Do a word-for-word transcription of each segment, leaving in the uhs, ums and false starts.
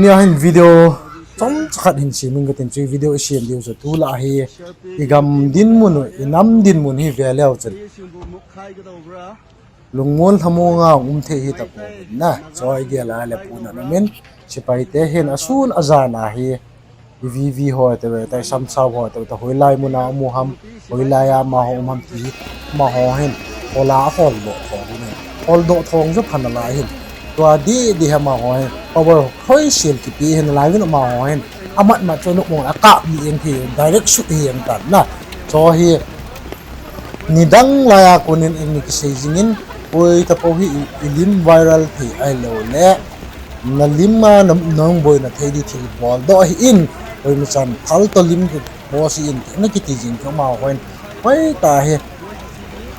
Nia hin video chomcha khat hin sem inge katin, chu video isem diu chu tulai hi igam dinmun, inam dinmun hi veleu chun lungmon lhamon a um thei hi tapon na, choi gel a le puna namin, sepaite hin asun ajan a hi, VV ho te ve, tai samsau ho te ve, ta hoilai muna um ham, hoilai a amaho um ham ti hi, amaho hin, hola holdoh thong hin, holdoh thong chu phan alai hin, tua di di hi amaho hin, power hoisel kipe hin alai vin amaho hin, amat mat chu nopmo a kap ni eng thei, direct shoot hi eng tan na, cho hi, nidang laiya konin in kisei jingin, koi tapou hi i, ilim viral thei ahilou le, nalim a na, nang boina thei di thil boldoh hi in, koima chan phal to lim ki post hi in, na kiti jing chu amaho hin, hoitah hi,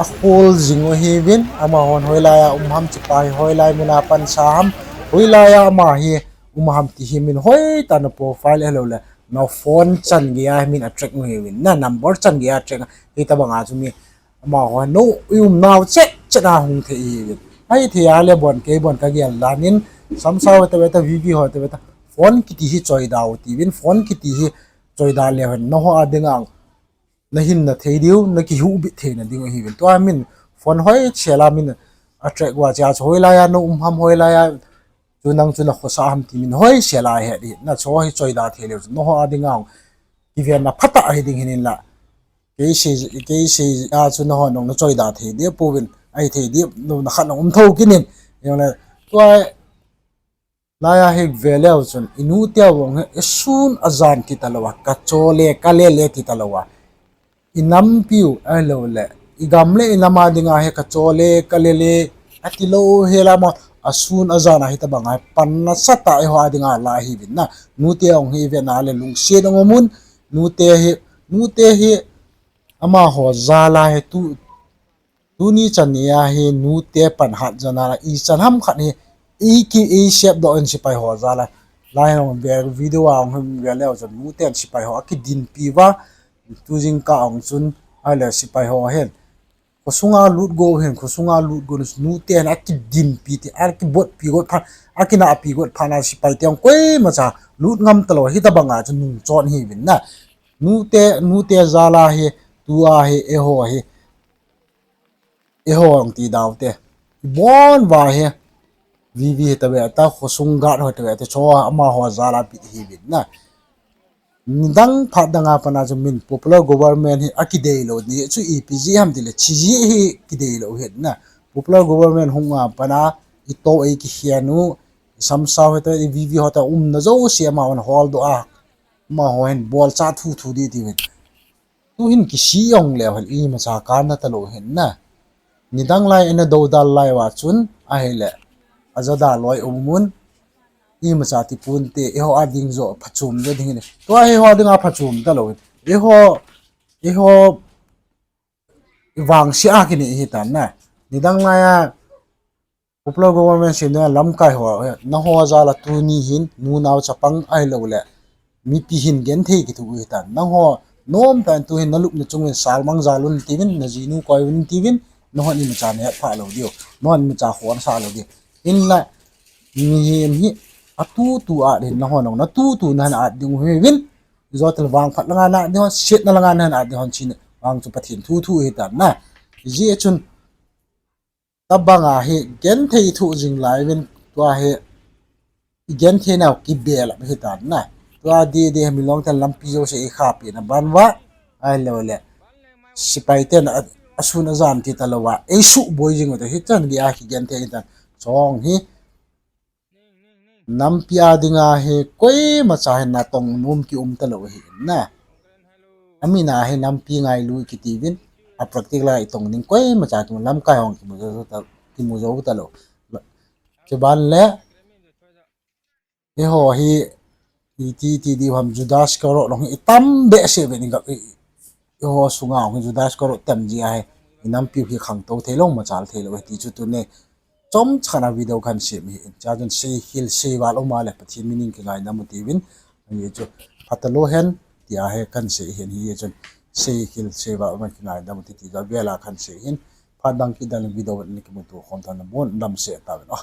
akhol jing u hiuvin, amahon hoilai a um ham, sepai hoilai muna pansa ham, hoilai a ama hi um ham ti hi min hoitah na profile ahilou le, na phone chan gei a min a track u hiuvin, na number chan gei a track, hitobang a chu mi, amaho no, i umnau chet chet a hung thei hiuvin. Ahithei a le bon kei bon kagel dan in, samsau te ve ta, VV ho te ve ta, phone kiti hi choida u tiuvin, phone kiti hi choida leu hen, nangho a dinga nahin na thei diu, na kihuhbit theina ding u hiuvin. Tua min phone hoisel a min a track uva chu, hoilai a na um ham, hoilai a chu nang chu na khosa ham ti min hoisel a het hi, na cho hi choida thei leu chu nangho a dinga kivenna phatah ahi ding hin inla, kei sei, kei sei a chu nangho nong na choida thei deh pouvin, ahithei deh, na khat na um thou kit in, jongle, tua laiya hi veleu chun, inute vang hi, isun ajan ti talou a, kachole, kalele ti talou a, inampiu ahilou le, igam le inam a dinga hi kachole, kalele, ati lou hel a mo, asun ajan a hitobang a hi, pan nasatah eiho a dinga la hiuvin na, nute vang hi vena le lungset ong umun, nute hi, nute hi, amaho jal a hi tu, tuni chan ni a hi nute pan hat jana la, ichan ham khat hi, i ki, i sepdoh in sepai ho jal a, lai hung ve, video a hung veleu chun nuten sepai ho akidinpi uva, tu jingkah ong chun, ahile sepai ho hin, khosunga lut go hin, khosunga lut go nuten akidinpi ti, akibotpi got phat, akinahpi got phat na sepaite ong koimacha lut ngam talou, hitobang a chu nungchon hiuvin na. Nute, nute jal a hi, tua hi, eiho hi, eiho ong ti dau te, ibon uva hi, VV hi ta ve ta, khosung guard ho ta ve ta, cho amaho jal a bit hiuvin na. Nidang phat dang a pat a chu min popular government hi akideilou ni chu ipi jeh ham tile, chijeh hi kideilou hin na. Popular government hung a pat a, ito ei kikhen u, isamsau hita, i VV ho ta umna jouse amahon holdoh a, amaho hin bolcha thuthu di tiuvin. Tuhin kisih ong leu hen imacha kanna talou hin na. Nidang lai ina doudal lai uva chun ahile, ajada loi um un, imacha tiponte, eiho a ding joh phachom joh ding hin. Tua hi eiho dinga phachom talou hin, eiho, eiho vangse a kinei hitan na. Nidang laiya popular government semna lamkai ho, nangho jal a tuni hin nunao chapang ahilou le, mipi hin genthei kithoh u hitan. Nangho nomtah in tuhin nalupna chung uvin salmang jal un tiuvin, najinu koi un tiuvin, nahon imacha nahet phah lou diu, nahon imacha khonsah lou diu. Hinla, mihem hi atutu at hin, nangho nong natutu nahin at ding u hiuvin, ijotel vangphat langa na at ding hon, setna langa nahin at ding hon, china vang chu Pathen thu thu hitan na. Hijeh chun, tobanga hi genthei thoh jing lai uvin, tua hi igentheinau kibelap hitan na. Tua didi hi milong ten lampi jouse ikhahpeh na ban uva, ahilou le, sepai ten a, asun ajan ti talou a eisuhboi jing u te, hichan gei a kigenthei hitan. Chong hi, nampi a dinga hi koimacha hin natong nom kium talou ahi na. Amin a hi nampi ngailu kitiuvin, a practical a itong ding koimacha kimu, lamkai hong kimu jou ta, kimu jou talou. Chuban le, eiho hi, iti, iti diu ham, Judas Iscariot long hi itam behseh uvin, i, i, eiho sunga hong hi Judas Iscariot tam jeh a hi, inampiu hi khangtou theilou, machal theilou ahi ti chu tuni chomcha khat a video kahin sem ahin. Chua chun seikhel seival um a le Pathen minin kingaidam u tiuvin, ahi chu phatalou hen tia hi kahin sei ahin, hijeh chun seikhel seival um a kingaidam u ti, ti chu avela kahin sei ahin. Phat dang kit dang le video na kimuto khom tah nabon damsel tauvin o.